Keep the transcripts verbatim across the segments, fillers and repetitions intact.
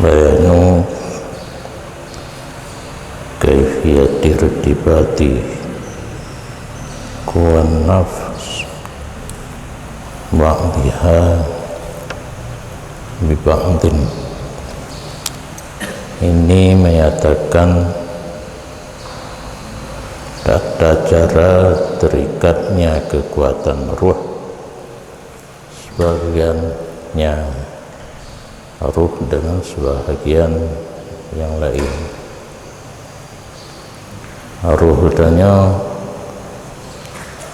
Bayanu kaifiyati irtibati kuwan nafs ba'diha bi ba'din. Ini menyatakan tata cara terikatnya kekuatan ruh sebagiannya ruh dengan sebahagian yang lain. Ruh tanyoe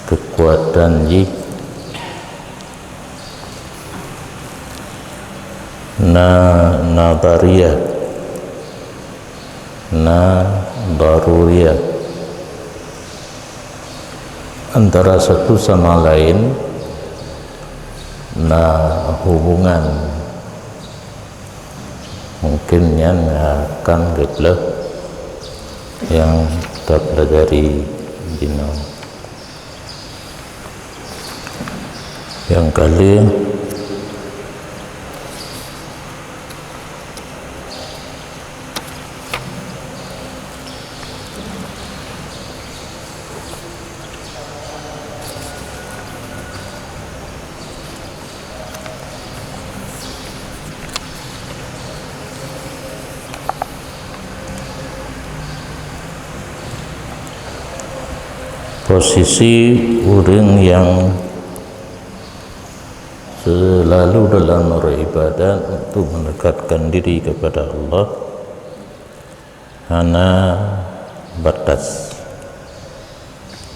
kekuatan jih na nadhariyah, na daruriyah. Antara satu sama lain na hubungan. Mungkin nyan akan geupeuleueh nyang tapelajari jinoe. Nyang ka lheueh, posisi ureuëng nyang selalu dalam beribadat untuk mendekatkan diri kepada Allah hana batas.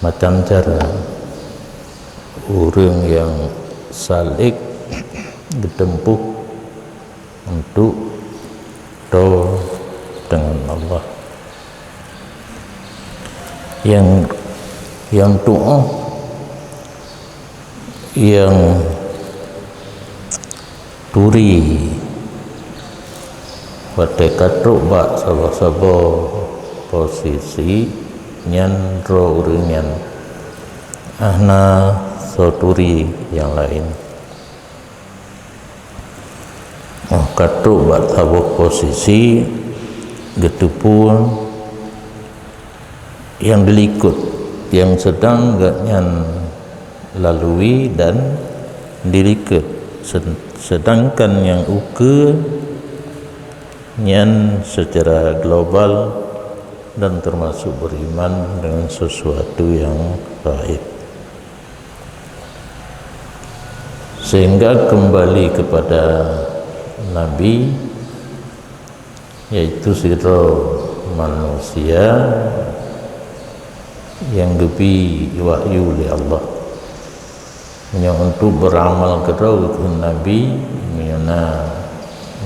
Macam cara ureuëng nyang salik geuteumpuh untuk toe deungon Allah. Nyang, nyang tuoh, nyang turi, watée ka trok bak saboh-saboh posisi, nyan droe ureuëng nyan hana soe turi nyang laén. Óh ka trok bak saboh posisi, geuteupeue nyang dilikot, nyang sedang gobnyan lalui dan dilikot, sed-, sedangkan nyang ukeue nyan secara global dan termasuk beriman dengan sesuatu yang gaib. Sehingga kembali kepada Nabi, yaitu sidroe manusia nyang geubri wahyu lé Allah. Meunyoe untuk beramal keudroe kheun Nabi, meunyoe na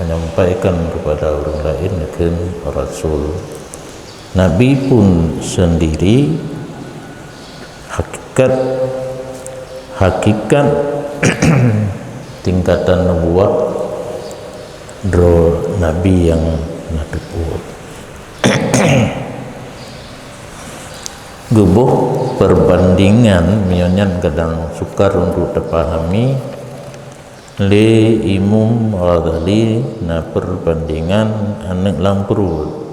menyampaikan kepada ureuëng laén kheun rasul. Nabi pun sendiri hakikat, hakikat tingkatan nubuwah droe nabi nyang na teupeue. Geuboh perbandingan meunyoe nyan kadang sukar untuk teupahami lé Imam Ghazali, na perbandingan aneuëk lam pruet.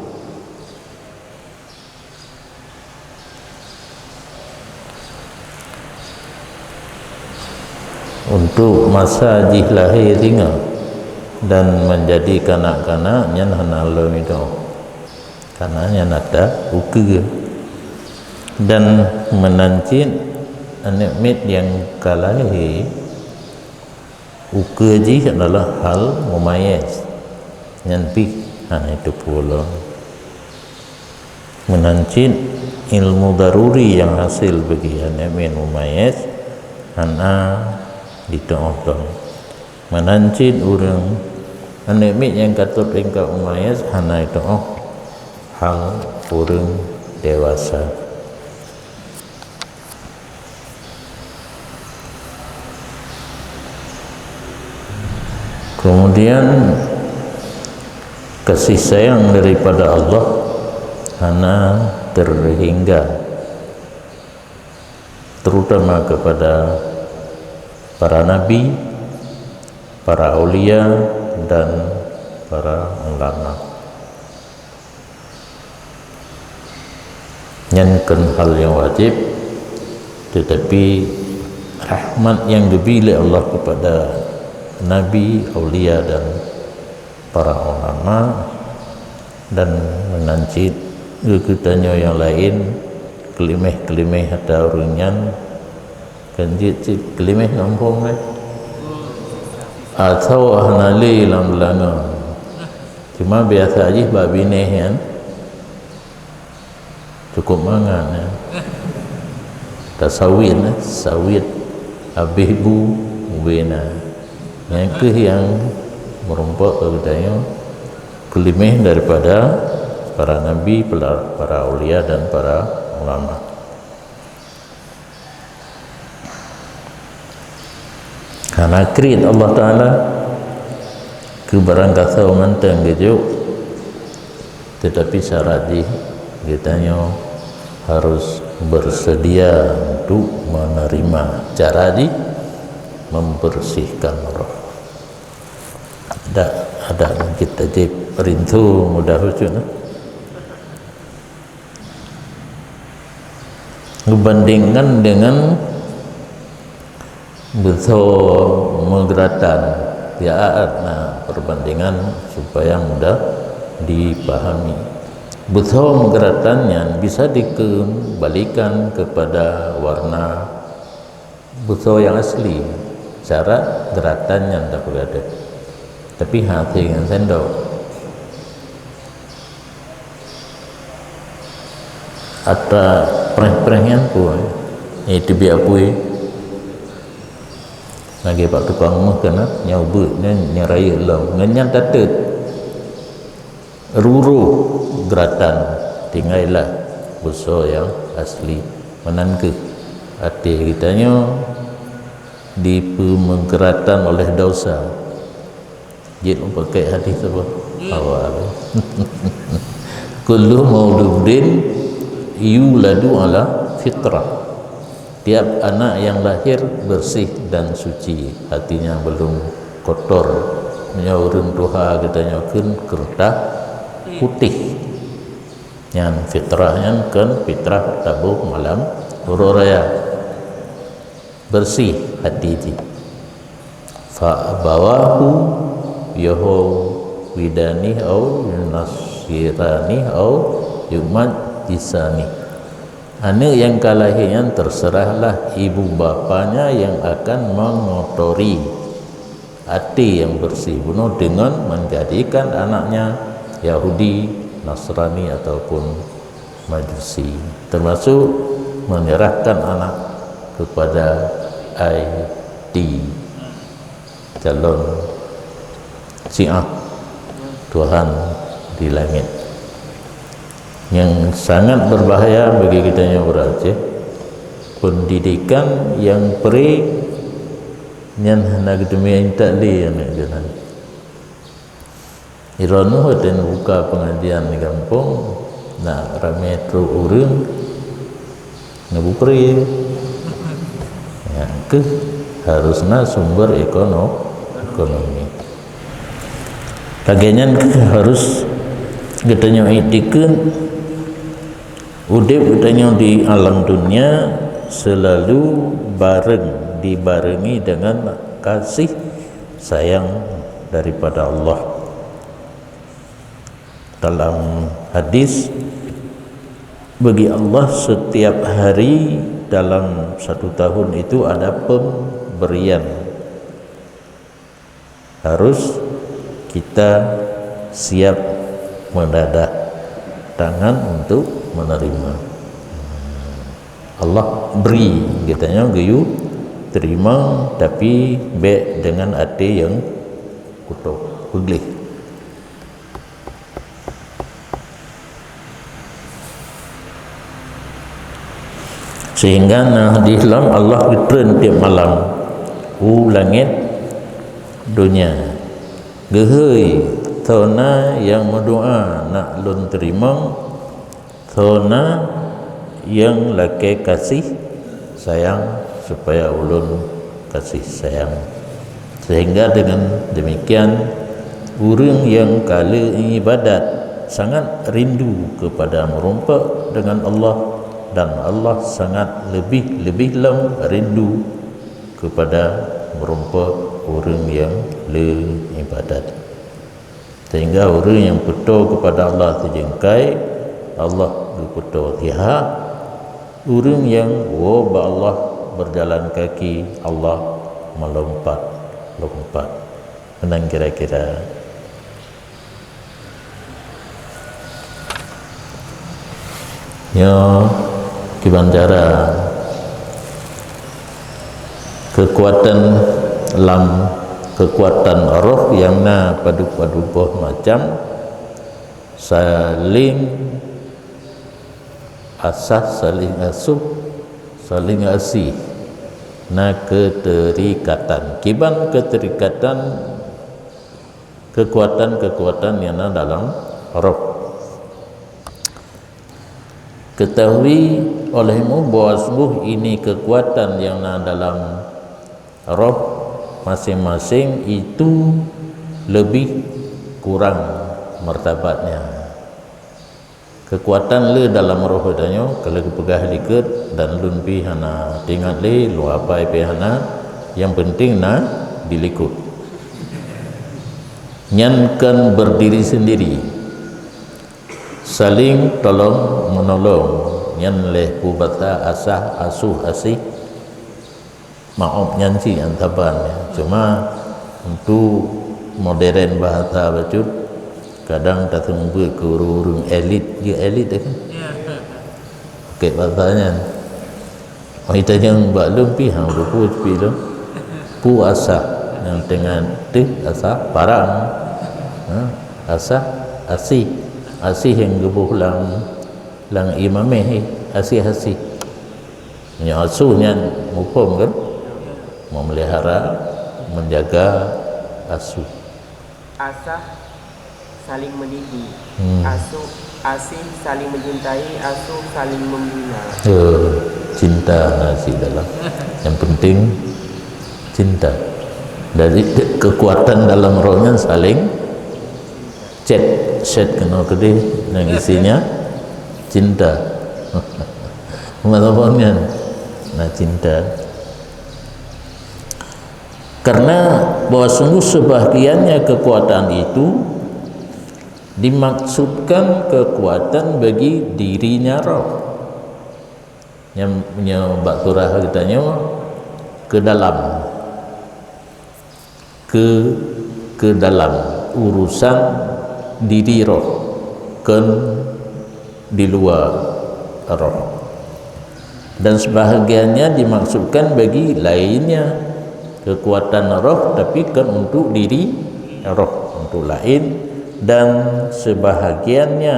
Untuk masa jih lahé singoh dan menjadi kanak-kanak nyan hana lom itu, karena nyan ata ukeue. Dan meunan cit aneuëk miet nyang ka lahé, ukeue jih adalah hal mumayyiz, nyan pih hana teupeue lom. Meunan cit ilmu daruri nyang hasé bagi aneuëk miet mumayyiz hana jiteuoh lom. Meunan cit ureuëng aneuëk miet nyang ka trok tingkat mumayyiz hana jiteuoh hal ureuëng dewasa. Kemudian, kasih sayang daripada Allah hana terhingga, terutama kepada para nabi, para aulia, dan para ulama. Nyan kon hal nyang wajéb, teutapi rahmat nyang geubri lé Allah keupada nabi, aulia dan para ulama, dan meunan cit keu geutanyoe nyang laén, keuliméh-keuliméh ata ureuëng nyan, kan jeuet cit keuliméh na muphom lé. Atawa hana lé lam beulangöng. Cuma biasa jih bak binéh nyan cukup mangat, ya. Tasawit, eh, sawit habéh bu ubé na. Nyan kheueh nyang meurumpok keu geutanyoe keuliméh daripada para nabi, pela-, para aulia dan para ulama. Hana kriet Allah Taala keu barang gasoe mantong geujok, teutapi syarat jih geutanyoe harus beuseudia untuk meuneurima. Cara jih membersihkan roh. Ada, ada mungkin tajib rintu mudah hujan. Geubandingkan dengan beutho meugeuratan, ya, na perbandingan supaya mudah dipahami. Beutho meugeuratan nyan bisa dikeumbalikan kepada warna beutho nyang asli, syarat geuratan nyan tapeugah. Tapi hase ngon sendok. Ata preh-preh nyan pun, eh, teubiet apui. Lagèe bak tukang meuh keunan, nyang ubeuet nyan, nyang rayeuk lom. Ngon nyan tateut. Rurôh geuratan, tinggai lah beutho nyang asli. Meunan kheueh até geutanyoe dipeumeugeuratan oleh dosa. Jeuet meupakai hadis apa? Awal. Kullu mauludin yuladu ala fitrah. Tiap anak yang lahir bersih dan suci, hatinya belum kotor. Meunyoe ureuëng tuha geutanyoe kheun keureutah putéh. Nyan fitrah nyan kon fitrah taboh malam uroe raya. Bersih hati jih. Fa abawahu yuhawidani au yunasirani au yumajjisani. Aneuk nyang ka lahé nyan terserahlah ibu bapanya yang akan mengotori até nyang bersih bunoe dengan menjadikan anaknya Yahudi, Nasrani ataupun Majusi, termasuk menyerahkan anak kepada I T, calon Syiah, Tuhan di langit. Yang sangat berbahaya bagi kita yang ber-Aceh, pendidikan yang pre nyan hana geuteumé intat lé aneuk geuh nyan. Droeneuh watèe neubuka pengajian di gampông, na ramé trok ureueng, neubri peuré. Nyan kheueh harus na sumber ekono-, ekonomi. Lagèe nyan kheueh harus geutanyoe iktikeuet udép geutanyoe di alam dunia seulalu bareng, dibarengi dengan kasih sayang daripada Allah. Dalam hadis, bagi Allah setiap hari dalam satu tahun itu ada pemberian. Harus kita siap mendadah tangan untuk menerima. Allah bri, geutanyoe geuyue terima, tapi bèk dengan até nyang kutoh, peugleh. Sehingga na hadis lom Allah geutreun tiep malam u langét donya. Geuhôi, soe na nyang meudoa nak lôn teurimong, soe na nyang lakèe kasih sayang supaya ulôn kasih sayang. Sehingga dengan demikian, Ureuëng nyang ka le iébadat sangat rindu keupada meurumpok deungon Allah, dan Allah sangat leubeh-leubeh lom rindu keupada meurumpok ureuëng nyang le iébadat. Sehingga ureuëng nyang peutoe keupada Allah sijeungkai, Allah geupeutoe siha. Ureuëng nyang woe bak Allah beujalan kaki, Allah meulumpat-lumpat. Meunan kira-kira. Nyoe kiban cara keukuatan lam, keukuatan roh nyang na padub-padub boh macam, saling asah, saling asuh, saling asih. Na keuteurikatan. Kiban keuteurikatan keukuatan-keukuatan nyang na dalam roh. Ketahui olehmu bahwa sungguh ini kekuatan yang na dalam roh masing-masing itu lebih kurang martabatnya. Kekuatan le dalam roh geutanyoe, ka lheueh geupeugah likot dan lôn pih hana teuingat lé, lôn hafai pih hana, nyang penting na dilikot. Nyan kan berdiri sendiri. Saling tolong menolong, nyan lé peubasa asah, asuh, asih. Maoh nyan cit nyang saban, ya. Cuma untuk modern bahasa bacut, kadang taseumeubeuet keu ureuëng-ureuëng elit, ya elit kan? Ya. Pakai bahasa nyan. Oh, ita nyang bak lôn pih hang peue-peue pih lôn. Peue asah nyang teungoh teuh asah parang. Ha, asah asih. Asih nyang geuboh lam, lam ié mamèh, asih-asih. Nyoe asuh nyan muphom kan? Memelihara, menjaga asuh. Asah saling mendidik. Hmm. Asuh, asih saling mencintai, asuh saling membina. Eh, cinta na cit dalam. Yang penting cinta. Dari kekuatan dalam roh nyan saling chat, chat keunoe keudeh, nyang isinya cinta. Masa nyan na cinta. Karena bahwa sungguh sebahagiannya kekuatan itu dimaksudkan kekuatan bagi dirinya roh. Nyang, nyang bak surah geutanyoe ke dalam, ke, ke dalam urusan diri roh, kon di luwa roh. Dan sebahagiannya dimaksudkan bagi lainnya. Kekuatan roh, tapi kan untuk diri roh, untuk lain. Dan sebahagiannya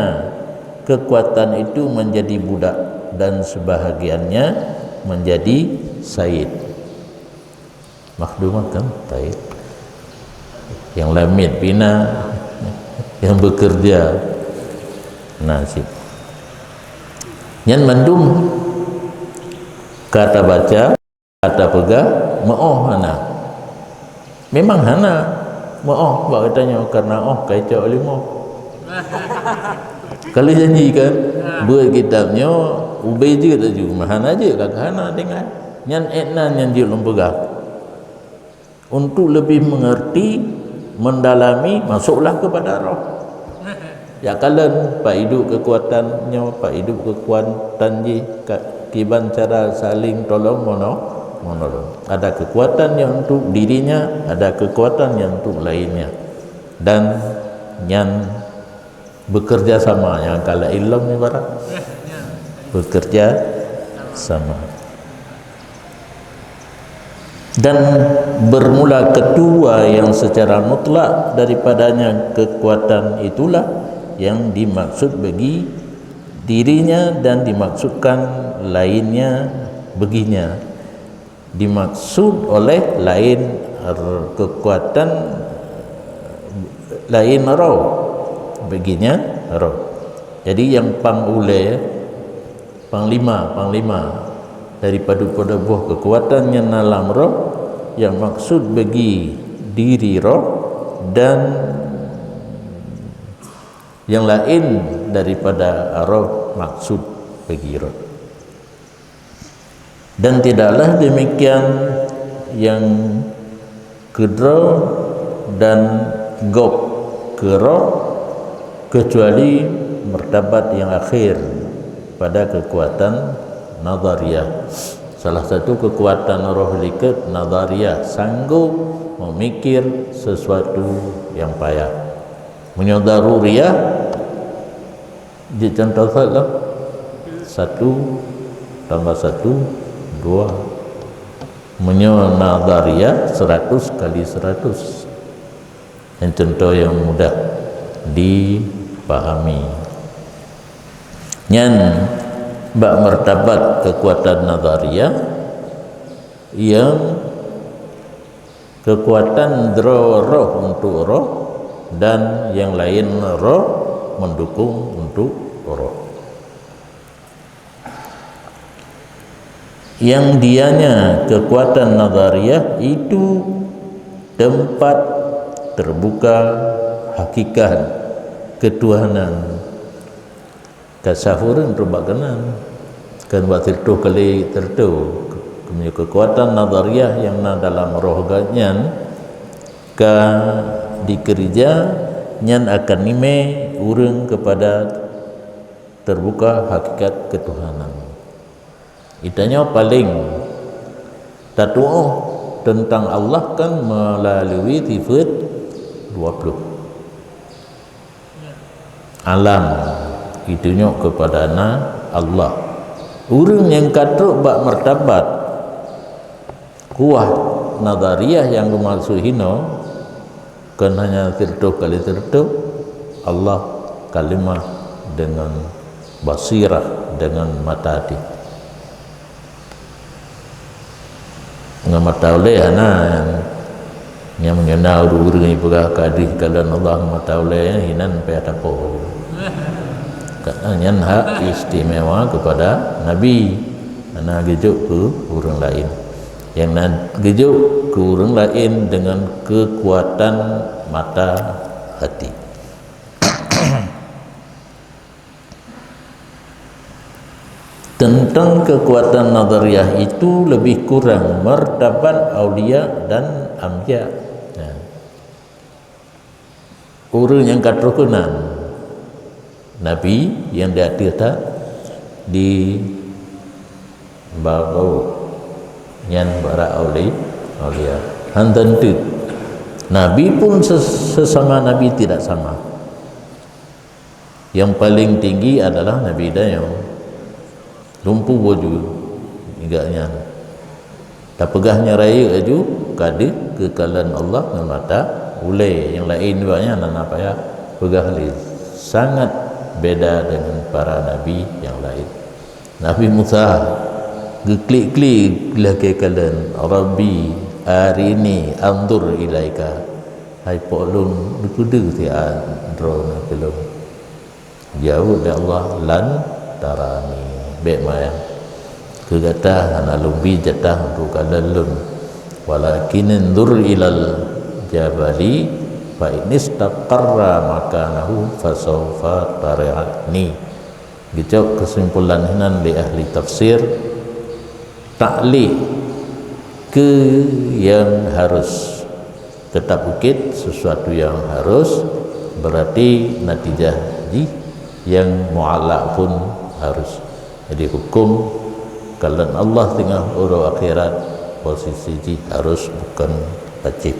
kekuatan itu menjadi budak, dan sebahagiannya menjadi said. Makhdum kan? Taib. Yang lamiet bina, yang bekerja nasib. Nyan mandum kata baca, kata peugah, meu'oh hana. Memang hana meu'oh bak geutanyoe karena 'oh ka icok lé moh. Kalau janji kan, buet kitab nyoe ubé jeuet laju, meuhana jeuet ka hana dengan. Nyan ék nan nyang jeuet lôn peugah. Untuk lebih mengerti, mendalami, masuklah kepada roh. Ya kalon, pak idup kekuatan nyoe, pak idup kekuatan jih, ka, kiban cara saling tolong mono-, menolong. Ada kekuatan yang untuk dirinya, ada kekuatan yang untuk lainnya. Dan nyan bekerja sama, nyang kalak ilong ibarat. Bekerja sama. Dan bermula kedua yang secara mutlak daripadanya kekuatan itulah yang dimaksud bagi dirinya dan dimaksudkan lainnya baginya. Dimaksud oleh lain r-, kekuatan lain roh, baginya roh. Jadi yang pang ulée, panglima, panglima daripada pada buah kekuatan yang dalam roh, yang maksud bagi diri roh dan nyang laén daripada roh maksud bagi roh. Dan tidaklah demikian nyang keudroe dan gob keu roh, kecuali martabat nyang akhé pada keukuatan nadhariyah. Salah satu keukuatan roh likot nadhariyah, sanggob meumikir sesuatu nyang payah. Meunyoe daruriyah, jeuet contoh that lah. Satu tambah satu, dua. Meunyoe nadhariyah, seratus kali seratus. Nyan contoh nyang mudah dipahami. Nyan bak martabat keukuatan nadhariyah, nyang keukuatan droe roh untuk roh dan nyang laén roh meudukong untuk roh. Nyang dianya keukuatan nadhariyah itu teumpat teubuka hakikat keutuhanan. Tasawuf ureuëng trok bak keunan, kon bak siratoh kali siratoh. Meunyoe keukuatan nadhariyah nyang na dalam roh geuh nyan ka dikeurija, nyan akan nimé ureuëng keupada teubuka hakikat keutuhanan. Geutanyoe paleng tatuoh teuntang Allah kan meulalu sifeuet dua ploh. Alam, geutunyok keupada na Allah. Ureuëng nyang ka trok bak martabat kuah nadhariyah nyang geumaksud hinoe, kon hanya siratoh kali siratoh, Allah kalimah deungon basirah, deungon mata até. Ngon mata ulée hana, nyang meunyoe na ureuëng-ureuëng jipeugah ka deuh kalon Allah ngon mata ulée, hinan payah tapo. Karena nyan hak istimewa keupada Nabi, hana geujok keu ureuëng laén. Nyang na geujok keu ureuëng laén deungon keukuatan mata até. Teuntang keukuatan nadhariyah itu leubeh kurang martabat aulia dan anbiya. Nah, ureuëng nyang ka trok keunan, nabi nyang di ateueh that di bawah nyan bara auli-, aulia. Han teuntu. Nabi pun ses-, sesama nabi tidak sama. Nyang paleng tinggi adalah Nabi Dayong. Lumpu boju nigak nyan. Tapeugah nyan rayeuk aju ka deuh keukalon Allah ngon mata ulée, nyang laén dua nyan hana payah peugah lé. Sangat beda deungon para nabi nyang laén. Nabi Musa geuklik-klik lakée kalon, "Rabbi arini anzur ilaika." Hai Po lôn, neupeudeuh siat droeneuh keu lôn. Jaweueb lé Allah, "Lan tarani." Bék manyang. Keu gata hana lôn bi jatah untuk kalon lôn. "Walakin inzur ilal jabali fa in istaqarra makanahu fasaufa tarani." Geucok keusimpulan hinan lé ahli tafsir, taklik keu nyang harus. Teutap bukét sesuatu nyang harus, berarti natijah jih nyang muallak pun harus. Jadi huköm kalon Allah teungoh uroe akhirat, posisi jih harus, bukon wajéb.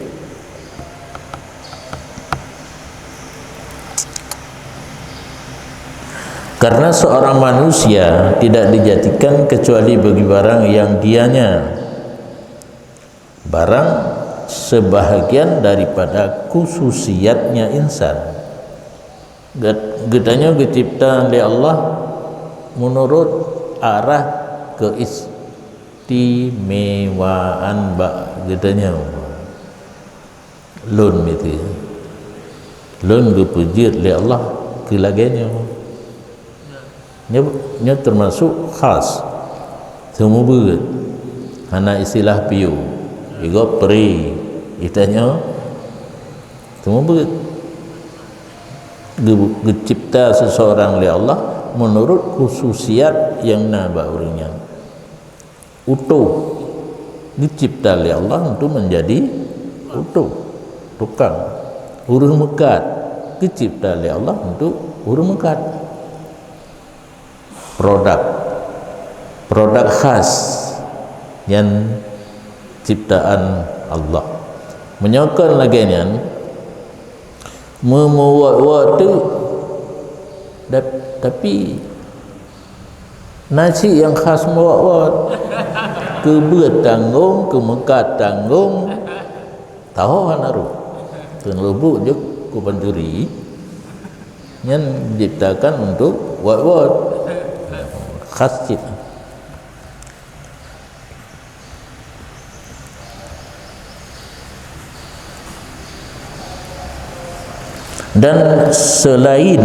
Karena seorang manusia tidak dijadikan kecuali bagi barang yang dianya. Barang sebahagian daripada khususiyatnya insan. Get-, geutanyoe geucipta lé Allah meunurot arah keistimewaan bak geutanyoe. Lôn miseue, lôn geupeujeuet lé Allah keu lagée nyoe. Nyoe, nyoe teumasok khas, seumeubeuet, hana istilah piôh, igob pri, geutanyoe seumeubeuet. Geu-, geucipta seseorang lé Allah menurut khususiat nyang na bak ureuëng nyan. Utoh geucipta lé Allah untuk menjadi utoh, tukang. Ureuëng meukat geucipta lé Allah untuk ureuëng meukat. Produk, produk khas nyan ciptaan Allah. Meunyoe kon lagée nyan, meumeuwot-wot teuk, tapi na cit nyang khas meuwot-wot. Keu beuet tanggong, keu meukat tanggong, taho hana rôh. Keu leubuk jeuet keu pancuri, nyan diciptakan untuk wot-wot. Khas cit. Dan selain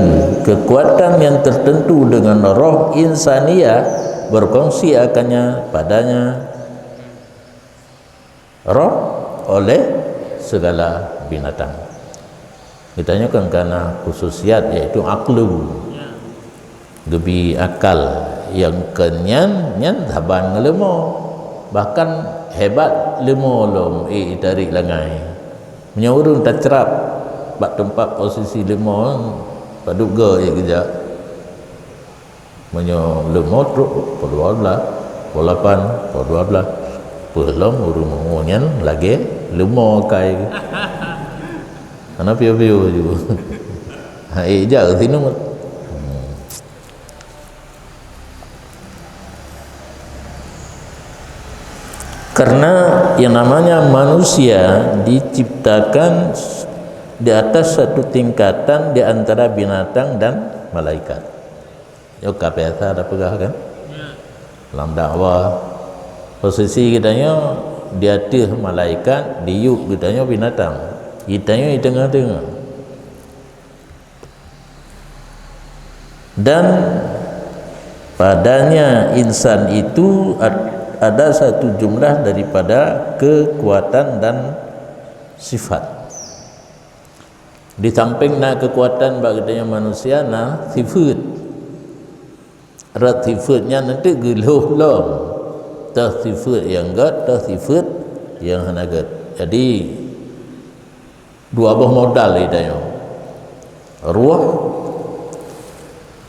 kekuatan yang tertentu dengan roh insania berkongsi akannya padanya roh oleh segala binatang. Geutanyoe kan kana khususiat, yaitu aklu. Geubi akal nyang keu nyan, nyan saban ngon leumo. Bahkan hebat leumo lom, eh, itarek langai. Meunyoe ureuëng tacrab bak teumpat posisi leumo, padub goe, eh, geujak. Meunyoe leumo trok pukul dua belas, pukul lapan, pukul dua belas, peue lom ureuëng meungo nyan lagée leumo akai. Hana piôh-piôh ju. Ha, eh, jak sinan. Hmm. Karena yang namanya manusia diciptakan di atas satu tingkatan di antara binatang dan malaikat. Nyoe ka biasa tapeugah kan? Lam dakwah, posisi geutanyoe di ateueh malaikat, di yup geutanyoe binatang. Geutanyoe di teungoh-teungoh. Dan padanya insan itu ad-, ada satu jumlah daripada kekuatan dan sifat. Di samping na keukuatan bak geutanyoe manusia, na sifeuet. Rot sifeuet nyan nanti geulhôh lom. Toh sifeuet nyang gét, toh sifeuet nyang hana gét. Jadi, dua boh modal geutanyoe. Ruh,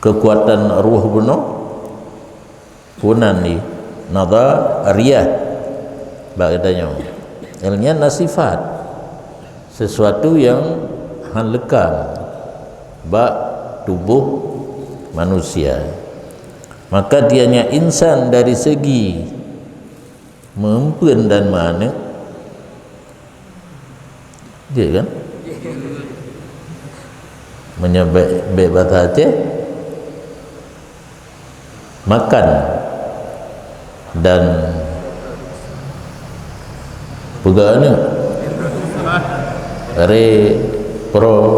keukuatan ruh bunoe, Punan di nadhariyah bak geutanyoe. Ilmu nyan na sifat sesuatu nyang han leukam bak tuboh manusia. Maka dianya insan dari segi meumpeuen dan meuaneuk, jeuet kan? Meunyoe bèk, bèk basa Aceh, makan dan peugah aneuk, reproduksi.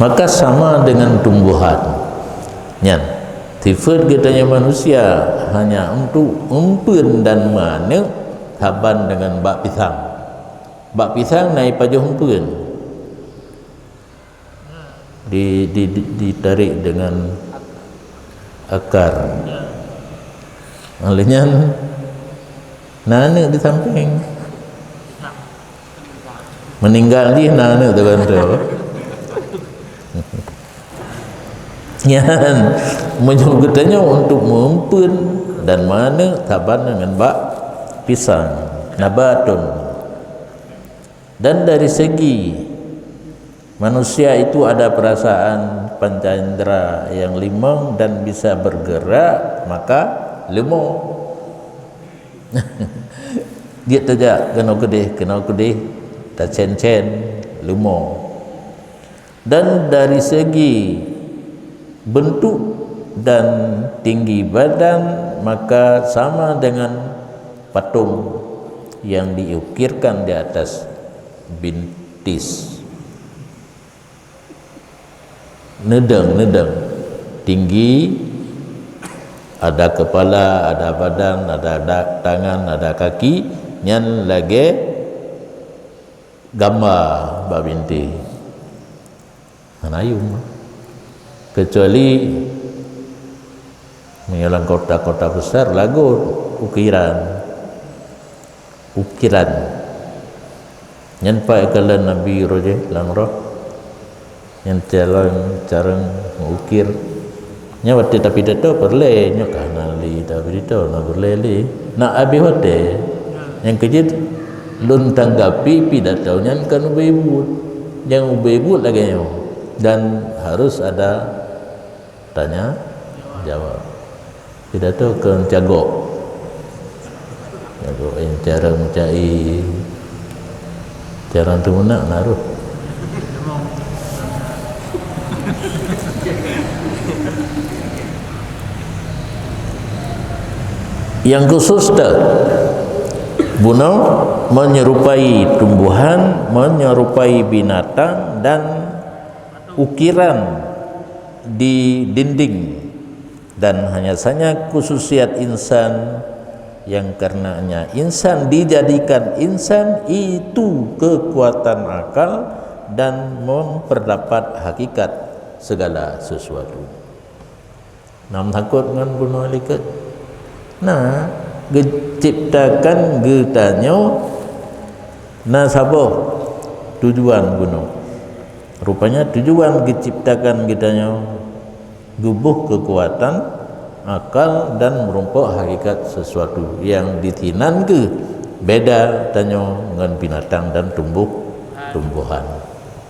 Maka sama dengan tumbuhan. Nyan, sifeuet geutanyoe manusia hanya untuk eumpeuen dan meuaneuk saban dengan bak pisang. Bak pisang na ipajoh eumpeuen. Di, di, di, ditarik dengan akar. Oleh nyan, na aneuk di samping. Meninggal jih na aneuk teugantung. Nyan, meunyoe geutanyoe untuk meumpeuen dan meuaneuk saban dengan bak pisang, nabatun. Dan dari segi manusia itu ada perasaan panca indera yang limong dan bisa bergerak, maka leumo. Jeuet tajak keunoe keudeh, keunoe keudeh, tacen-cen, leumo. Dan dari segi bentuk dan tinggi badan, maka sama dengan patung yang diukirkan di atas bintis. Neudong, neudong. Tinggi, ada kepala, ada badan, ada da-, tangan, ada kaki, nyan lagée gamba bak binti. Hana yuem. Kecuali meunyoe lam kota-kota besar lagot ukiran. Ukiran. Nyan pat kalon Nabi roh jih lam roh. Nyan carông, carông mengukir. Nyan watèe tapidato peureulèe, nyoe ka hana lé tapidato, hana peureulèe lé. Na abéh watèe. Nyang keujeuet lôn tanggapi pidato nyan kon ubé buet. Nyang ubé buet lagèe nyoe. Dan harus ada tanya jawab. Pidato kon cagok. Cagok, eh, cara meucai, cara teumeunak na roh. Nyang khusus teuh, bunoe menyerupai tumbuhan, menyerupai binatang dan ukiran di dinding. Dan hanya saja khususiat insan yang karenanya insan dijadikan insan itu kekuatan akal dan memperdapat hakikat segala sesuatu. Na meutakot ngon bunoe likot? Na, geuciptakan geutanyoe na saboh tujuan bunoe. Rupanya tujuan geuciptakan geutanyoe geuboh keukuatan akal dan meurumpok hakikat sesuatu nyang disinan keuh beda tanyoe ngon binatang dan tumbuh-tumbuhan.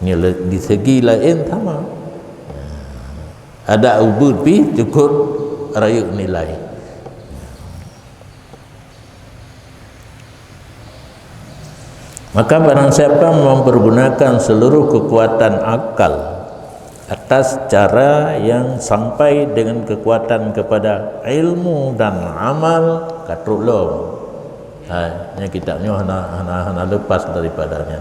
Nyoe le-, di segi laén sama. Ada ubeuet pih cukup rayeuk nilai. Maka barang siapa mempergunakan seluruh kekuatan akal atas cara yang sampai dengan kekuatan kepada ilmu dan amal, ka trok lom. Hai, nyan kitab nyoe hana, hana, hana lepas daripada nyan.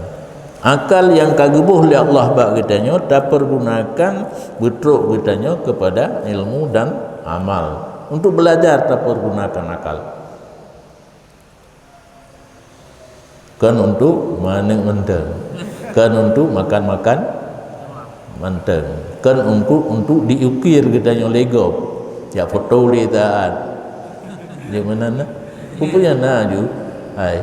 Akal nyang ka geuboh lé Allah bak geutanyoe tapergunakan beutrok geutanyoe kepada ilmu dan amal. Untuk belajar tapergunakan akal. Kon untuk maneuk mantong. Kon untuk makan-makan mantong. Kon untuk, untuk diukir geutanyoe lé gob. Jak foto lé taat. Di mana na? Rupanya na ju. Hai.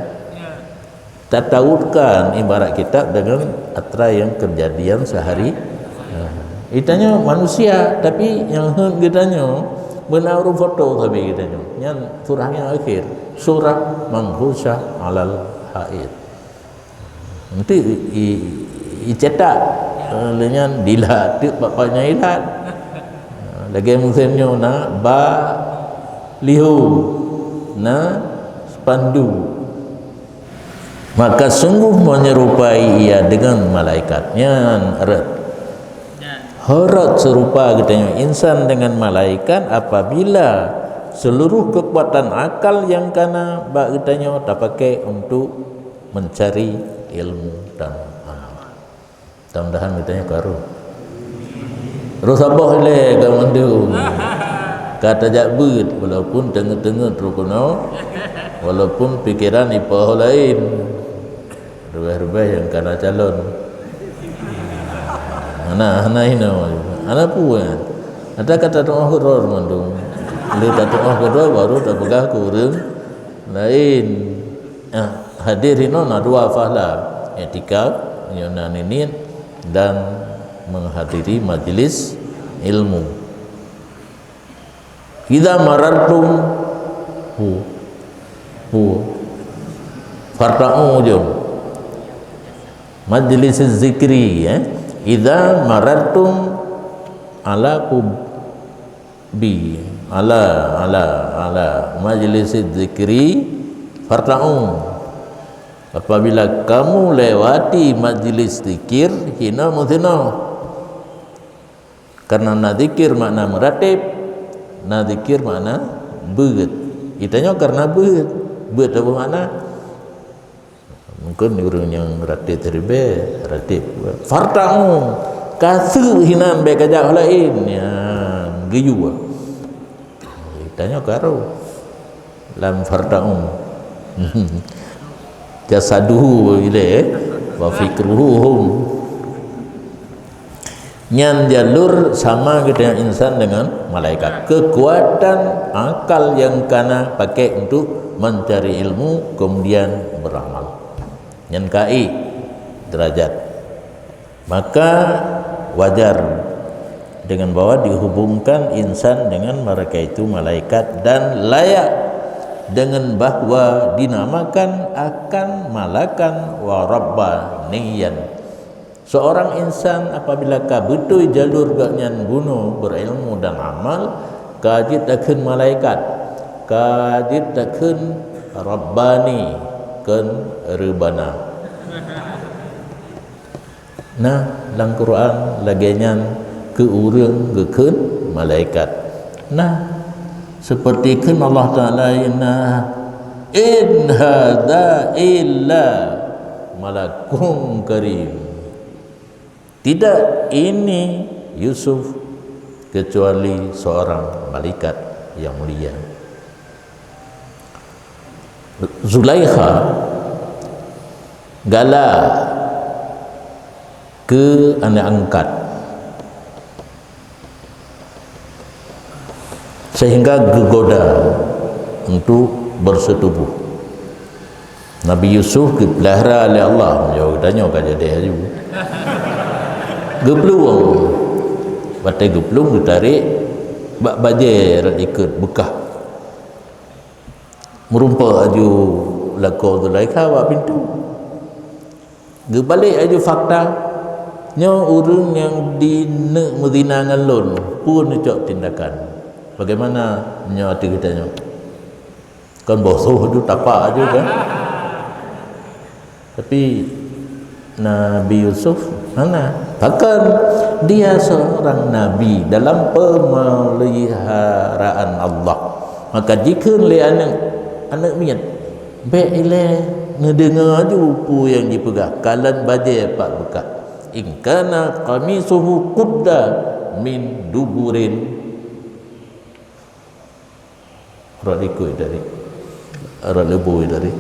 Tatautkan ibarat kitab dengan atra yang kejadian sehari. Nah, geutanyoe manusia, tapi nyang heuet geutanyoe beuna ureueng foto sabe geutanyoe. Nyan surah nyang akhir, surah manfushah alal haid. Nanti i, i, icetak, eh, lé nyan dilat teuk bak panyang ilat. Lagèe musém nyoe na baliho, na spanduk. Maka sungguh menyerupai ia dengan malaikat. Nyan rot. Ho rot seurupa geutanyoe insan dengan malaikat apabila seluruh kekuatan akal nyang kana bak geutanyoe tapakai untuk mencari ilmu dan amal. Mudah-mudahan geutanyoe ka roh. Roh saboh ilèe ka mandum. Ka tajak beuet, walaupun teungeut-teungeut roh keunoe, walaupun pikeran ipoh laén. Rubah-rubah nyang kana calon. Hana, hana inoe. Hana peue. Ata ka tatu'oh keudroe mandum. Lé tatu'oh keudroe baru tapeugah keu ureueng laén. Ah, hadir inoe na dua pahala. Iktikaf, nyoe na niniet, dan menghadiri majlis ilmu. Idza marartum, pu, pu, farta'u jom. Majlis zikri, eh. Idza marartum ala pub-, bi, ala, ala, ala majlis zikri farta'u. Apabila kamu lewati majlis zikir, hina meuhina. Karena na zikir makna meuratéb, na zikir makna beuet. Geutanyoe karena beuet. Beuet apa makna? Mungkin ureueng nyang ratéb ribèe, ratéb. Farta'u, ka seuk hinan bèk kajak laén, nyan geuyue. Geutanyoe ka roh lam farta'u. Jasaduhu ilèe, eh? Wa fikruhum. Nyan jalur sama geutanyoe insan dengan malaikat. Kekuatan akal yang kana pakai untuk mencari ilmu, kemudian beramal. Nyan kai derajat. Maka wajar dengan bahwa dihubungkan insan dengan mereka itu malaikat, dan layak dengan bahwa dinamakan akan malakan wa rabbaniyan. Seorang insan apabila ka beutôi jalur gobnyan bunoe berilmu dan amal, ka jeuet takheun malaikat, ka jeuet takheun rabbani, kheun reubana. Nah, lam Quran lagée nyan keu ureuëng geukheun malaikat. Nah, seperti kheun Allah Taala, "Inna in hadza illa malakun karim." Tidak ini Yusuf kecuali seorang malaikat yang mulia. Zulaikha galak keu aneuk angkat, sehingga geugoda untuk bersetubuh. Nabi Yusuf geupeulara lé Allah, meunyoe geutanyoe ka jadi aju. Geuplueng. Watée geuplueng, geutarek bak bajée rot ikot beukah. Meurumpok aju lakoe Zulaikha bak pintoe. Geubalek aju fakta, nyoe ureuëng nyang dineuk meuzina ngon lôn, peue neucok tindakan? Bagaimana nyoe ateueh geutanyoe? Kan boh soh aju, tapak aju kan? Tapi Nabi Yusuf hana. Bahkan dia seorang nabi dalam pemeliharaan Allah. Maka jikheun lé aneuk, aneuk miet, bék ilée neudeungoe aju peue nyang jipeugah, kalon bajée pat beukah. In kana qamisuhu qudda min duburin. Rot ikot tadi. Rot leubui tadi.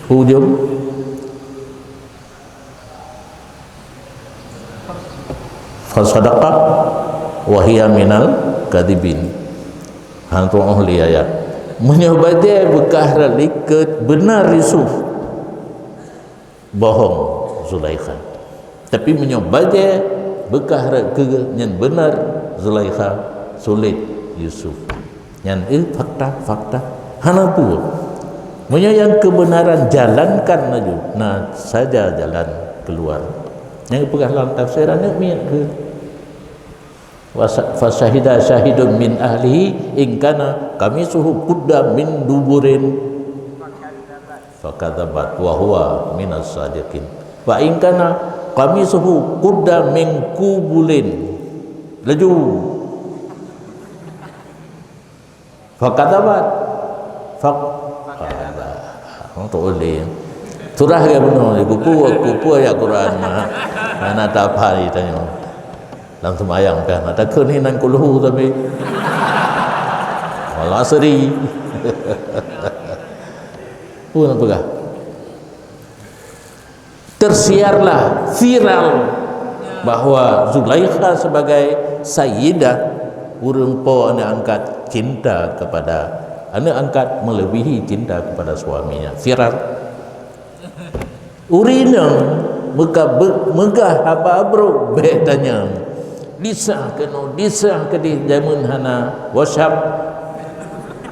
Ujong. Fasadaqa wa hiya minal kadibin. Han tu'uh li ayat. Meunyoe bajée beukah rot likot, beuna Yusuf. Bohong Zulaikha. Tapi meunyoe bajée beukah rot keu nyan beuna Zulaikha, sulet Yusuf. Nyan, eh, fakta, fakta. Hana peue. Meunyoe nyang keubeunaran, jalankan laju. Na saja jalan keuluar. Nyang geupeugah lam tafsir aneuk miet keu. Wasa-, fasyahida syahidun min ahlihi in kana qamisuhu qudda min duburin. Fakadzabat wa huwa minas sadiqin. Wa in kana qamisuhu qudda min qubulin. Laju. Fakadzabat. Fak-, alah. Untuk ulih. Surah ke bunoe, kupu, kupu ayat Quran. Nah, nah, tak apa ditanya. Lam seumayang kan, ada keuh ni nan kulhu tapi. Wal asri. Pun apa kah? Tersiarlah viral bahwa Zulaikha sebagai sayyidah, ureuëng po aneuk angkat cinta kepada, aneuk angkat melebihi cinta kepada suaminya. Viral. Ureuëng inong meuka-, be-, meugah haba brok bék tanyong. Disah keunoe, disah keudeh, jameun hana WhatsApp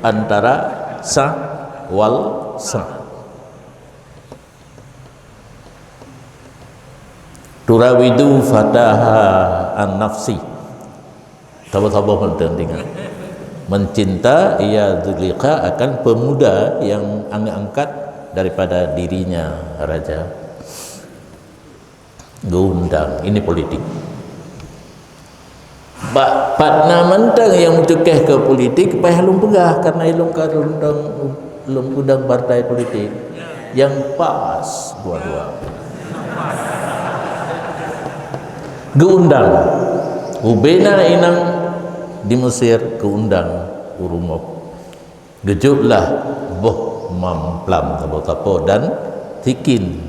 antara sah wal sah. Turawidu fataha an nafsi. Sabar-sabar, penting ingat. Mencinta ia Zulaikha akan pemuda yang aneuk angkat daripada dirinya raja. Geundang, ini politik. Bak pat na mantong nyang meucukéh keu politik, payah lôn peugah, karena ilôn ka rundang, lôn peudong partai politik nyang pas dua-dua. Geundang. Ubena inong di Mesir, geundang ureuëng mok. Geujok lah boh mamplam saboh-saboh dan sikin.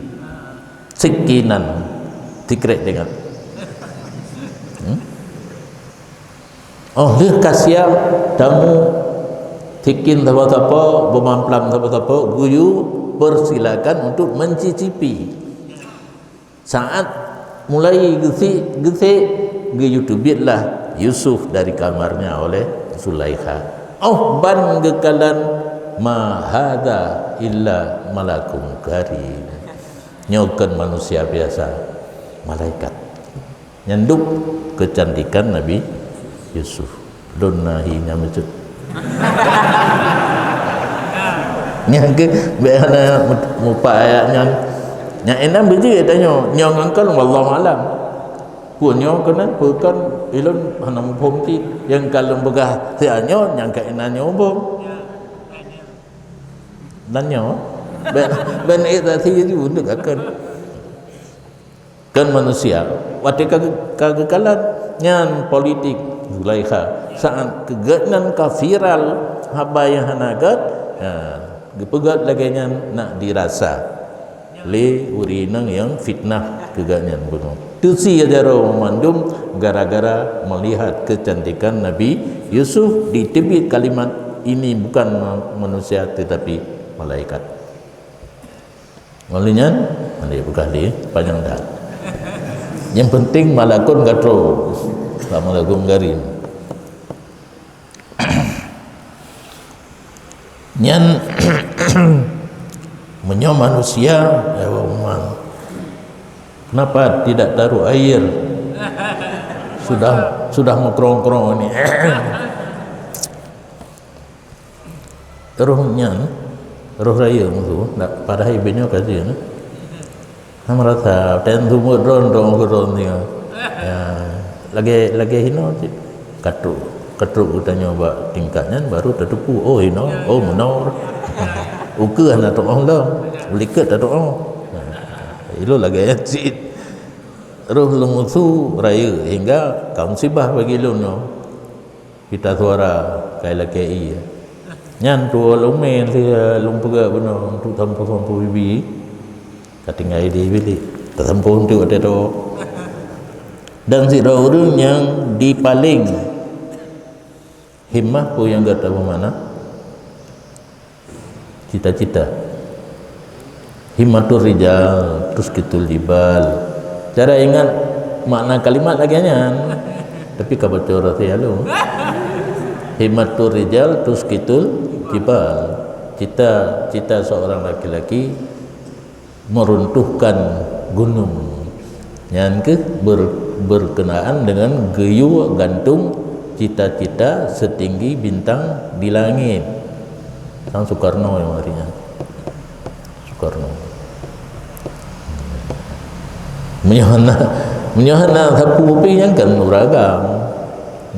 Sikinan, sikrek teuingat. Hmm? Oh, lheueh ka siap tamu, sikin sapo-sapo, beumamplam sapo-sapo, geuyue persilakan untuk mencicipi. Saat mulai geusik-geusik, geuyue teubietlah Yusuf dari kamarnya oleh Zulaikha. Oh, ban geukalon, "Ma hadza illa malakun karim." Nyoe kon manusia biasa, malaikat. Nyan dub keucantikan Nabi Yusuf. Lôn na hi nyan bacut. Nyan keuh bèk hana mu-, mupat ayat nyan. Nyang inan beujeuet tanyoe, nyoe ngon kon wallahu alam. Peue nyoe keunan, peue kon, ilôn hana muphom cit. Nyang ka lôn peugah siat nyoe, nyang ka inan nyoe muphom. Dan nyoe, bèk, bèk na iék saksi ju, untuk akan. Kan manusia, watèe ka, ka geukalon, nyan politik Zulaikha. Saat keu geuh nyan ka viral haba nyang hana gèt, ha, geupeugèt lagèe nyan nak dirasa lé ureueng inong nyang fitnah keu geuh nyan bunoe. Teusie jaroe mandum gara-gara melihat kecantikan Nabi Yusuf, diteubiet kalimat, "Ini bukan ma-, manusia tetapi malaikat." Ngon lheueh nyan, hana peugah lé, panyang that. Nyang penting malakun ka trôk. Bak malakun karim. Nyan, meunyoe manusia, ya Allah, kenapa tidak taruh air? Sudah, sudah meukrong-krong ini. Roh nyan, roh rayeuk musoh, dak padahai binoe ka jeuet, nah. Nah, meurasa, watèe seumeubeuet droen, droen keudroe singoh. Ya, lagèe, lagèe hinoe cit. Ka trôk, ka trôk geutanyoe bak tingkat nyan, baru tateupeue, oh, hinoe, oh, meunoe. Ukeue hana tu'oh lom, u likot tatu'oh. Nah, ilôn lagèe nyan cit. Roh lôn musoh rayeuk, hingga ka musibah bagi lôn nyoe. Pita suara, kai lakèe ié. Nyan tuwoe lôn mè lheueh lôn peugah bunoe untuk sampôh-sampôh bibi. Ka tinggai di bilék. Tasampôh untuk watèe tuwoe. Dan sidroe ureueng nyang dipaleng himmah, peue nyang gata beumakna? Cita-cita. Himmatur rijal tusqitul jibal. Cara ingat makna kalimat lagèe nyan, tapi ka boco rasa lom. Himmatur rijal tusqitul jibal. Cita-cita seorang laki-laki meruntuhkan gunung. Nyan keuh ber-, berkenaan dengan geuyue gantung cita-cita setinggi bintang di langit. Sang Soekarno nyang hari nyan. Soekarno. Meunyoe hana, meunyoe hana sapeue pih nyan kan ureueng agam.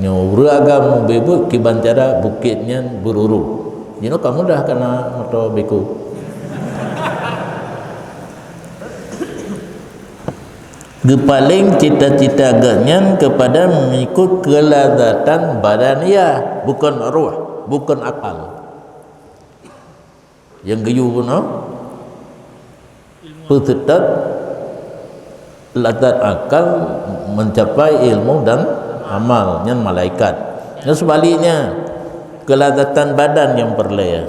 Nyoe ureueng agam beuet-beuet kiban cara bukét nyan beururu. Jinoe ka mudah kana moto beko. Geupaleng cita-cita geuh nyan keupada mengikut keulazatan badaniyah, bukon ruh, bukon akal. Nyang geuyue bunoe, peuseutôt lazat akal mencapai ilmu dan amal, nyan malaikat. Nyan seubaliknya, keulazatan badan nyang peureulèe.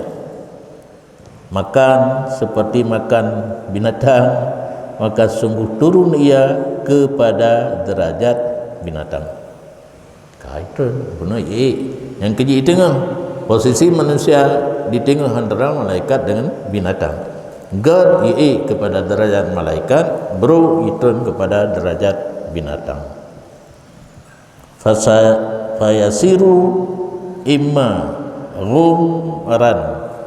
Makan seperti makan binatang, maka sungguh turun ia kepada derajat binatang. Ka itrön, bunoe iék. Nyang keujeuet teungoh, posisi manusia di teungoh antara malaikat dengan binatang. Gèt iék kepada derajat malaikat, brôk itrön kepada derajat binatang. Fasa-, fayasiru imma ghumran.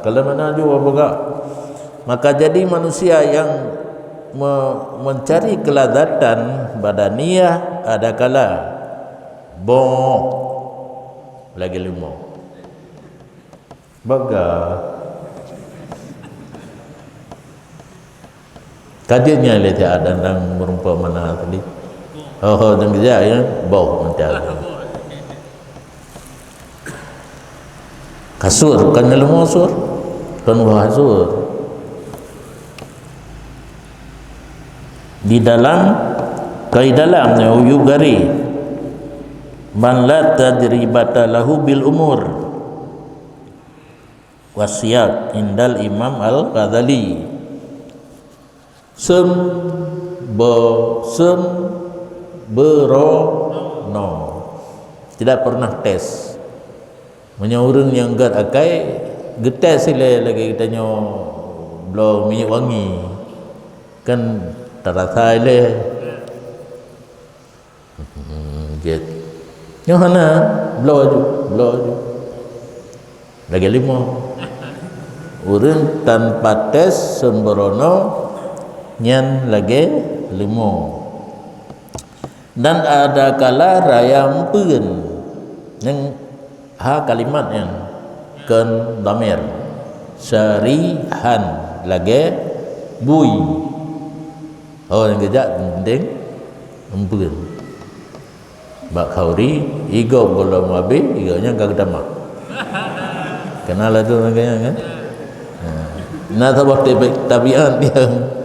Kalau mana jua beuga. Maka jadi manusia yang me-, mencari kelazatan badaniyah adakala boh lagèe leumo. Beuga. Ka jeuet nyan lé siat dan, dan meurumpok mana tadi. Ho, ho, dan geujak, ya, boh macam. Kasur, bukan ngeleumo sur. Kon boh kasur. Di dalam, kai dalam, ya, uyu gari. Man la tajribata lahu bil umur. Wasiat indal Imam Al-Ghazali. Sem, bo, sem, berono. Tidak pernah tes. Meunyoe ureuëng nyang gét akai, geutés ilée lagée geutanyoe bloe minyeuk wangi. Kan tarasa ilée. Hmm, jeuet. Nyoe hana, bloe aju, bloe aju. Lagée limo. Ureuëng tanpa tes seumbrono nyan lagée limo. Dan ada kala raya meupeuen. Nyang ha kalimat nyan kon dhamir. Syarihan lagée bui. Oh, nyang geujak penting meupeuen. Bak khauri, igop gohlom habéh, igop nyan ka geutamah. Kenal lah tu lagée nyan kan? Ha. Na saboh tabi-, tabiat nyang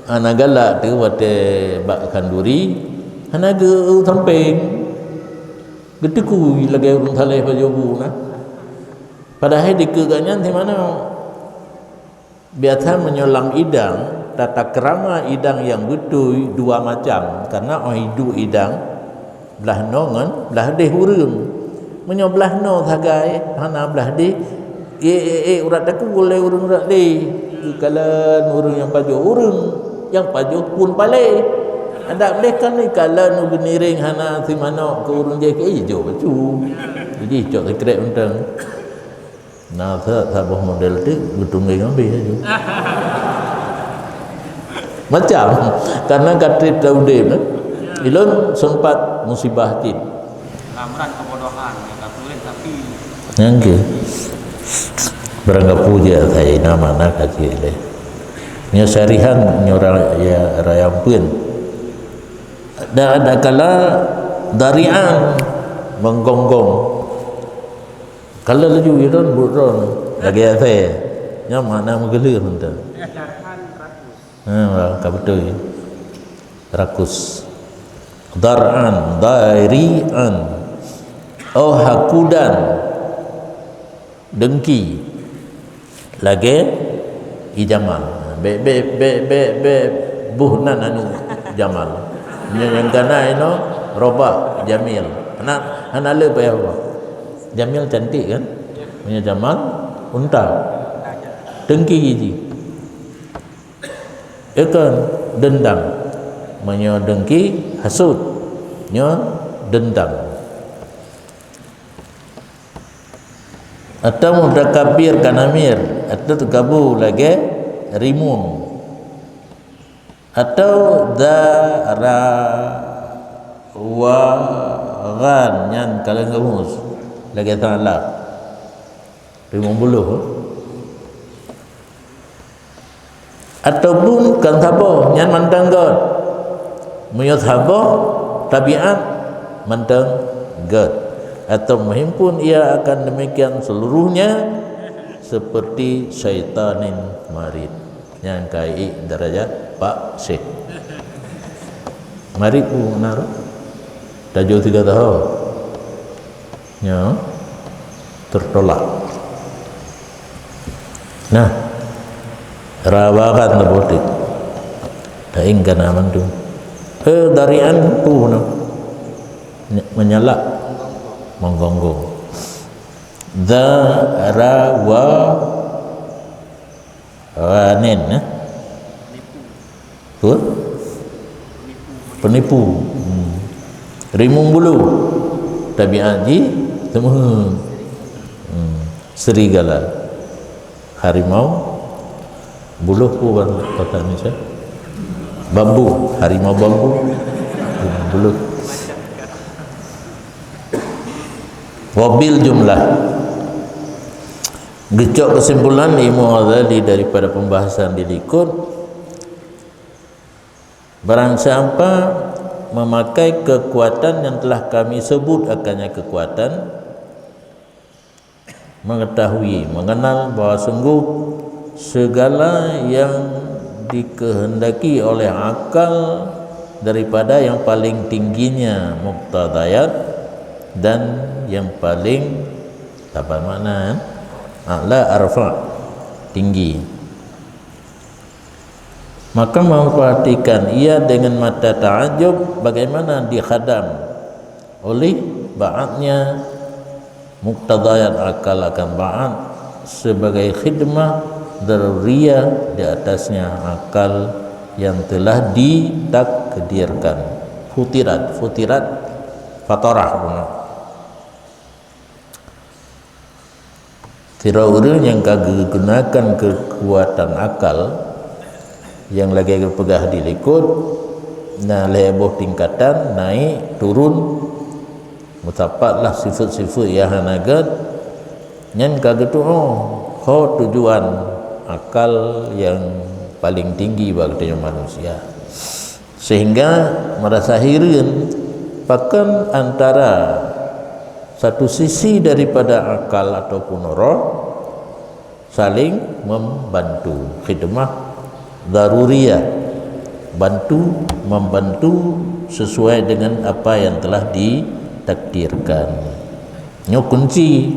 hana galak tu watée bak khanduri, hana geu sampéng. Geuteukui lagée ureuëng saleh pajoh bu na. Padahai dikeue gobnyan di mana? Biasa meunyoe lam idang, tata krama idang nyang beutôi dua macam, karena óh iduek idang, blah noe ngon blah deh ureuëng. Meunyoe blah noe sagai, hana blah deh, eh, eh, eh, urat takue lé ureuëng urat deh. Geukalon ureuëng nyang pajoh ureuëng, nyang pajoh phon palé. Adak deh kan geukalon ureuëng ngiréng hana simanok keu ureuëng jih keu ijo bacu. Jadi cok sikrek untang. Na sa-, saboh model tu geutunggeng habéh laju. Macam, karena ka treb taudeb, eh. Ilôn sempat musibah cit. Ramran kebodohan, ya, tak boleh, tapi Nyang ke. Barang gapu je saya nama nak kaji leh. Nyo sarihan nyo ra-, ya, raya pun. Dan ada kala darian menggonggong. Kalau laju ya don, buet don. Lagi asai. Nya makna meugeuleuh mantong. Ha, ka beutôi. Rakus. Dar'an, dari'an. Oh, hakudan. Dengki. Lagée i Jamal. Bek, bek, bek, bek, bek, buh nan anu Jamal. Nyo nyang gana ino robah Jamil. Hana, hana le payah robah. Jamil cantik kan? Punya Jamal unta. Dengki ji. Ikon dendam. Meunyoe dengki hasut. Nyo dendam. Atau mutakabir kanamir, atau teukabu lagée rimueng. Atau darawagan nyan kaleng gabus lagée salak. Rimueng buluh. Ataupun kan saboh nyan mantong gét. Meunyoe saboh tabiat mantong gét. Atau meuhimpun ia akan demikian seluruhnya seperti syaitanin marid. Nyang kai derajat Pak Syekh. Marid pun na roh. Tajok tiga tahun. Nyo tertolak. Nah, rawakan teubeutik. Taing kana mantu. Eh, darian pun menyalak menggonggong. Darawa Ranen, eh? Betul? Penipu. Hmm. Rimueng bulu. Tabiat ji teumeuhe. Hmm. Serigala. Harimau. Buluh pu bahasa Indonesia. Bambu. Harimau bambu. Buluh. Wabil jumlah. Geucok kesimpulan Imam Ghazali daripada pembahasan di likot, barang siapa memakai kekuatan yang telah kami sebut akannya kekuatan, mengetahui, mengenal bahwa sungguh segala yang dikehendaki oleh akal daripada yang paling tingginya muqtadayat dan yang paling, apa makna, eh? A'la arfa, tinggi. Maka memperhatikan ia dengan mata takjub bagaimana dikhadam oleh ba'atnya muqtadayat akal akan ba'at sebagai khidmah daruriyah di atasnya akal yang telah ditakdirkan. Futirat, futirat, fatarah. Sidroe ureuëng nyang ka geugunakan keukuatan akal nyang lagée geupeugah di likot, na lhée boh tingkatan naik turun, meusapatlah sifeuet-sifeuet nyang hana gét, nyan ka geutuoh ho tujuan akal nyang paleng tinggi bak geutanyoe manusia. Sehingga merasa hireuen, pakon antara satu sisi daripada akal ataupun roh saling membantu, khidmah daruriyah, bantu membantu sesuai dengan apa yang telah ditakdirkan. Nyoe kunci,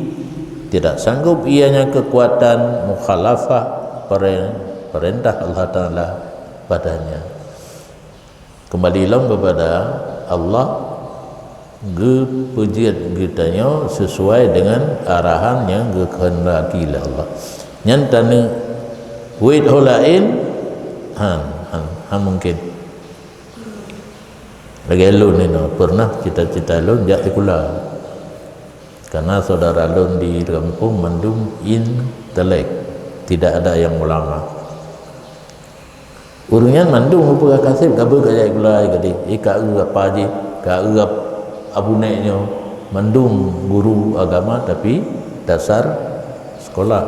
tidak sanggup ianya kekuatan mukhalafah peren-, perintah Allah Taala padanya. Kembali lom kepada Allah, geupeujeuet geutanyoe sesuai dengan arahan nyang geukehendaki lé Allah. Nyan taneuk wet ho laén, han, han, han mungkin. Lagée lôn inoe, pernah cita-cita lôn jak sikula. Karena saudara lôn di kampung mandum intelek, tidak ada yang ulama. Ureuëng nyan mandum geupeugah kaseb, gabe ka jai gulai gadeh, eh, ka eu apa jih, ka eu ap-, abu nek nyoe, mandum guru agama tapi dasar sekolah,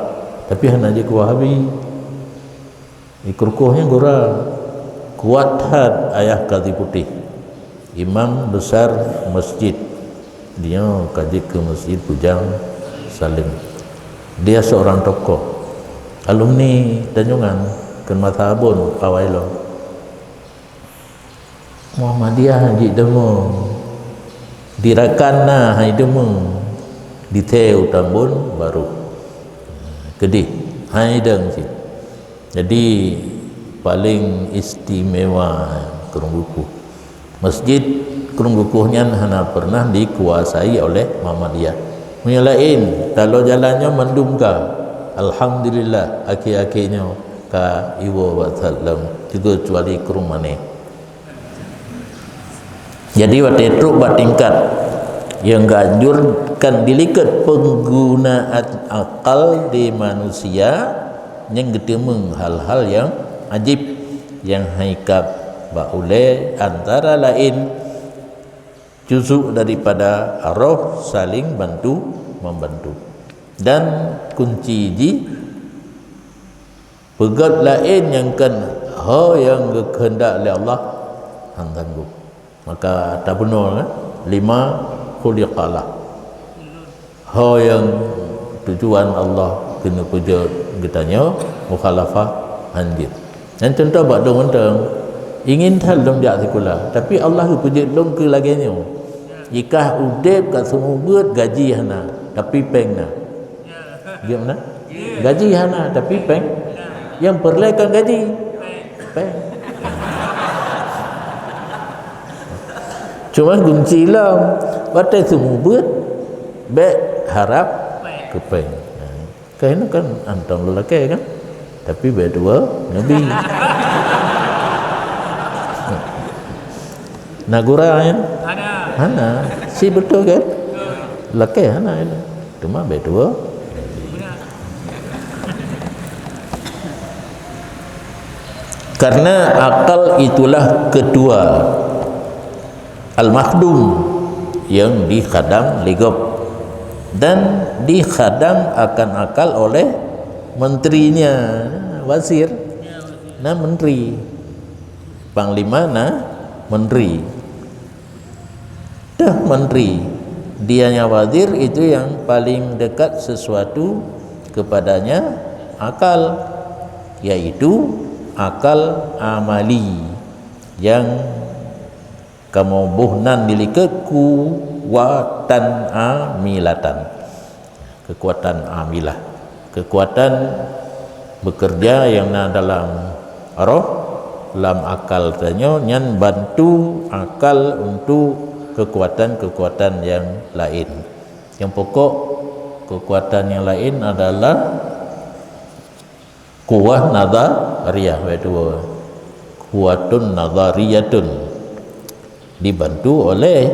tapi hana jeuet keu Wahabi. Di krukoh nyan gura, kuat that ayah Kadhi Putéh. Imam besar masjid. Dia ka jeuet keu Masjid Bujang Saleuem. Dia seorang tokoh. Alumni Tanjongan, keu masa Abon awai lom. Muhammadiyah jeuet deungoe. Di Rakan na hai deungoe. Di Thee u Tambon barô. Keudeh, hai dong cit. Jadi, paling istimewa Krueng Geukueh. Masjid Krueng Geukueh nyan hana pernah dikuasai oleh Muhammadiyah. Meunyoe laén, taloe jalan nyoe mandum ka. Alhamdulillah, akhé-akhé nyoe ka iwoe bak that lom, keucuali Krueng Manéh. Jadi, watée trok bak tingkat nyang geuanjurkan dilikot penggunaan akal di manusia nyang geuteumeung hal-hal nyang ajib, nyang haikab bak ulée, antara laén juzuk daripada roh saling bantu-membantu. Dan kunci jih, peugét laén nyang kon ho nyang geukheundak lé Allah, han sanggob. Maka tabunoe, eh, lima khuliqalah. Ho nyang tujuan Allah keuneuk peujeuet geutanyoe, mukhalafah, han jeuet. Nyan contoh bak dong mantong, ingin that lom jak sikula, tapi Allah geupeujeuet lom keu lagée nyoe. Jikah udeb ka seumeubeuet gaji hana, tapi péng na. Jeuet na? Gaji hana, tapi péng. Nyang peureulée kan gaji. Péng. Cuma kunci lom, watée seumeubeuet, bék harab keu péng. Kah inoe kan antong lelaki kan? Tapi bék dua Nabi. Na gura nyan? Hana. Hana. Si beutôi kan? Lelaki hana. Cuma bék dua. Karena akal itulah ketua al-makhdum yang dikhadam lé gob dan dikhadam akan akal oleh menterinya, wazir, na menteri, panglima na menteri. Teuh menteri, dianya wazir itu yang paling dekat sesuatu kepadanya akal, yaitu akal amali nyang kamoe boh nan dilikot kuwatan amilatan. Kekuatan amilah, kekuatan bekerja yang na dalam roh, lam akal tanyoe, nyan bantu akal untuk kekuatan-kekuatan yang lain. Yang pokok, kekuatan yang lain adalah kuwah nazariyah, wai dua. Kuwatun nazariyatun, dibantu oleh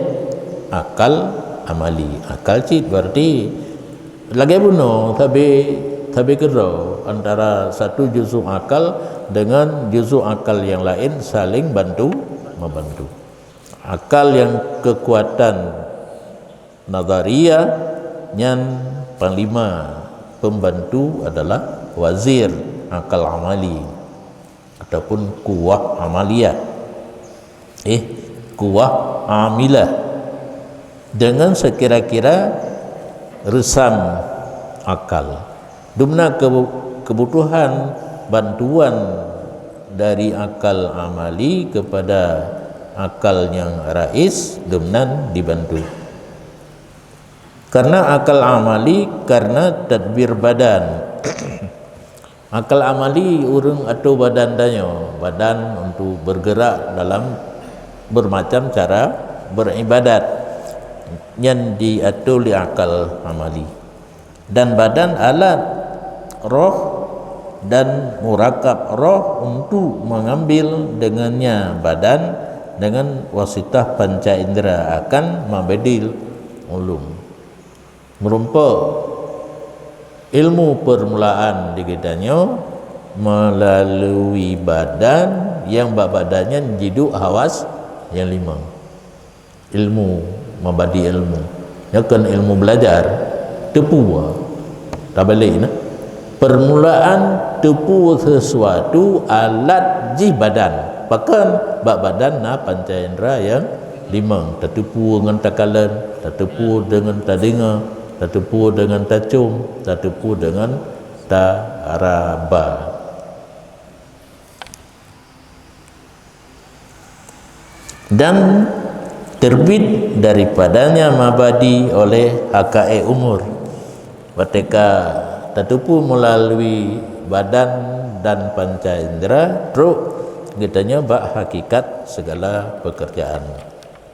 akal amali. Akal cit berarti lagèe bunoe, sabe, sabe keudroe antara satu juzuk akal dengan juzuk akal yang lain saling bantu membantu. Akal yang kekuatan nazariyah nyan panglima, pembantu adalah wazir, akal amali ataupun kuwah amaliyah. Eh, kuwah amilah. Dengan sekira-kira reusam akal. Dumna kebu-, kebutuhan bantuan dari akal amali kepada akal nyang rais, dumnan dibantu. Karena akal amali, karena tadbir badan. Akal amali ureuëng atô badan tanyoe, badan untuk bergerak dalam bermacam cara beribadat. Nyan diatô lé akal amali. Dan badan alat roh dan murakab roh untuk mengambil dengannya badan dengan wasitah panca indera akan mabadi ulum. Meurumpok ilmu permulaan di geutanyoe melalui badan, nyang bak badan nyan jiduek hawas nyang limong. Ilmu, mabadi ilmu. Nyoe kon ilmu belajar, teupeu. Tabalek na. Permulaan teupeu sesuatu alat jih badan. Pakon? Bak badan na panca indera nyang limong, tateupeue ngon takalon, tateupeue deungon tadeungoe, tateupeue deungon tacom, tateupeue deungon taraba. Dan terbit daripadanya mabadi oleh hakae umur. Watèe ka tateupeue melalui badan dan panca indera, trok geutanyoe bak hakikat segala pekerjaan.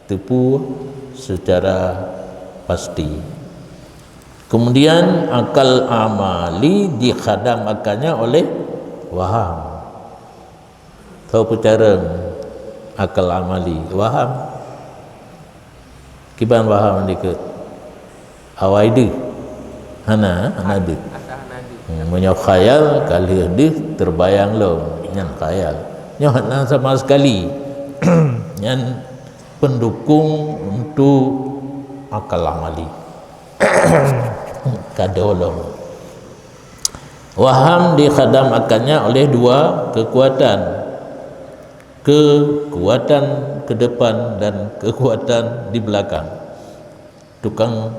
Teupeu secara pasti. Kemudian akal amali dikhadam akannya oleh waham. Tho peucarong akal amali, waham. Kiban waham dikeue? Awai deuh. Hana, hana deuh. Hmm, meunyoe khayal, ka lheueh deuh teubayang lom, nyan khayal. Nyoe hana sama sekali. Nyan pendukung untuk akal amali. Ka dolong. Waham dikhadam akannya oleh dua kekuatan. Kekuatan ke depan dan kekuatan di belakang. Tukang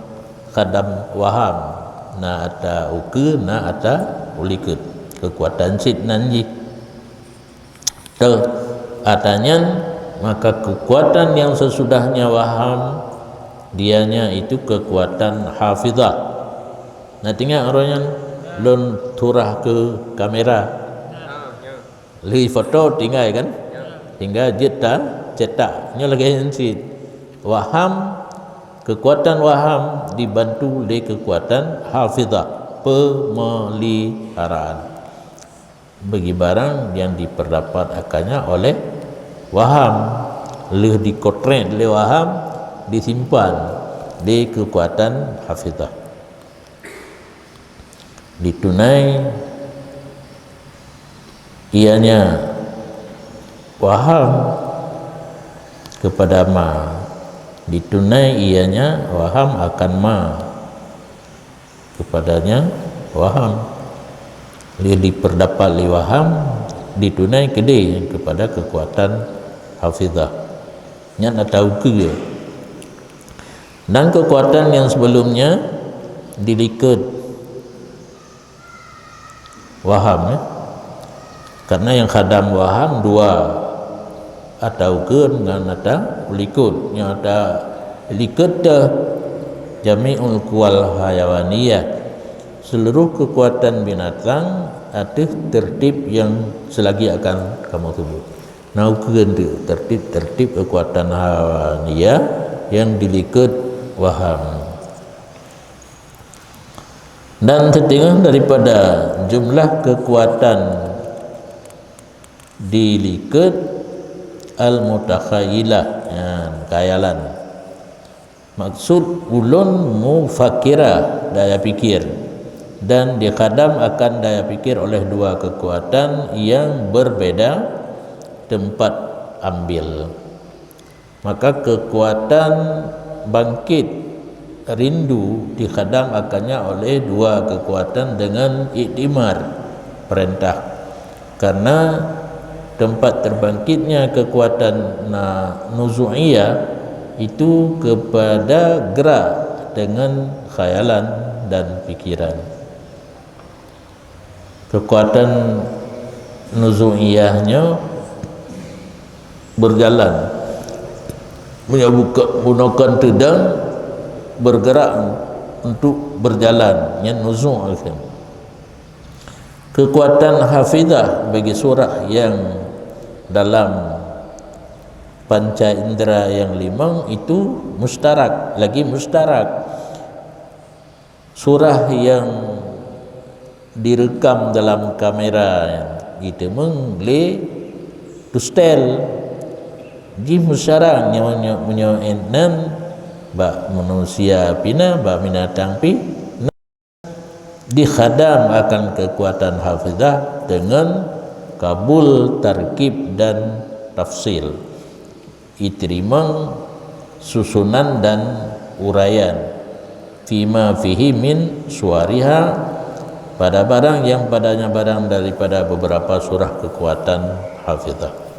khadam waham, na ata ukeue, na ata ulikot. Kekuatan cit nan jih. Teuh, ata nyan, maka kekuatan yang sesudahnya waham, dianya itu kekuatan hafizah. Na teuingat uroe nyan lôn turah keu kamera. Lheueh foto tinggai kan? Tinggai jeuet ta cetak. Nyoe lagèe nyan cit. Waham, kekuatan waham dibantu lé kekuatan hafizah, pemeliharaan. Bagi barang yang diperdapat akannya oleh waham, lheueh dikotrét lé waham, disimpan lé kekuatan hafizah. Ditunai ianya waham kepada ma, ditunai ianya waham akan ma. Kepadanya waham. Lheueh diperdapat lé waham, ditunai keudeh kepada kekuatan hafizah. Nyan ata ukeue. Dan kekuatan yang sebelumnya dilikot waham, ya. Karena nyang khadam waham dua, atau keun ngon ata likot. Nyang ata likot teuh jami'ul quwal hayawaniyah, seluruh kekuatan binatang ateueh tertib yang selagi akan kamoe sebut. Na ukeuen teuh tertib-tertib kekuatan hayawaniyah yang dilikot waham. Dan setingah daripada jumlah kekuatan dilikot al-mutakhayilah, ya, khayalan. Maksud ulôn mufakirah, daya pikir, dan dikhadam akan daya pikir oleh dua kekuatan yang berbeda tempat ambil. Maka kekuatan bangkit rindu dikhadam akannya oleh dua kekuatan dengan iktimar, perintah. Karena tempat terbangkitnya kekuatan na-, nuzu'iyah itu kepada gerak dengan khayalan dan pikiran. Kekuatan nuzu'iyah nyoe berjalan. Meunyoe buka-, bunokan teudang, bergerak untuk berjalan, nyan nuzu' akhirnya. Kekuatan hafizah bagi surah yang dalam panca indera yang limong itu mustarak, lagi mustarak. Surah yang direkam dalam kamera jiteumeung lé tustel, jih musyarak nyoe, nyoe, nyoe nan bak manusia pih na, bak binatang pih na. Dikhadam akan kekuatan hafizah dengan kabul tarkib dan tafsil, iteurimong susunan dan uraian, fima fihi min suwariha, pada barang yang padanya barang daripada beberapa surah kekuatan hafizah.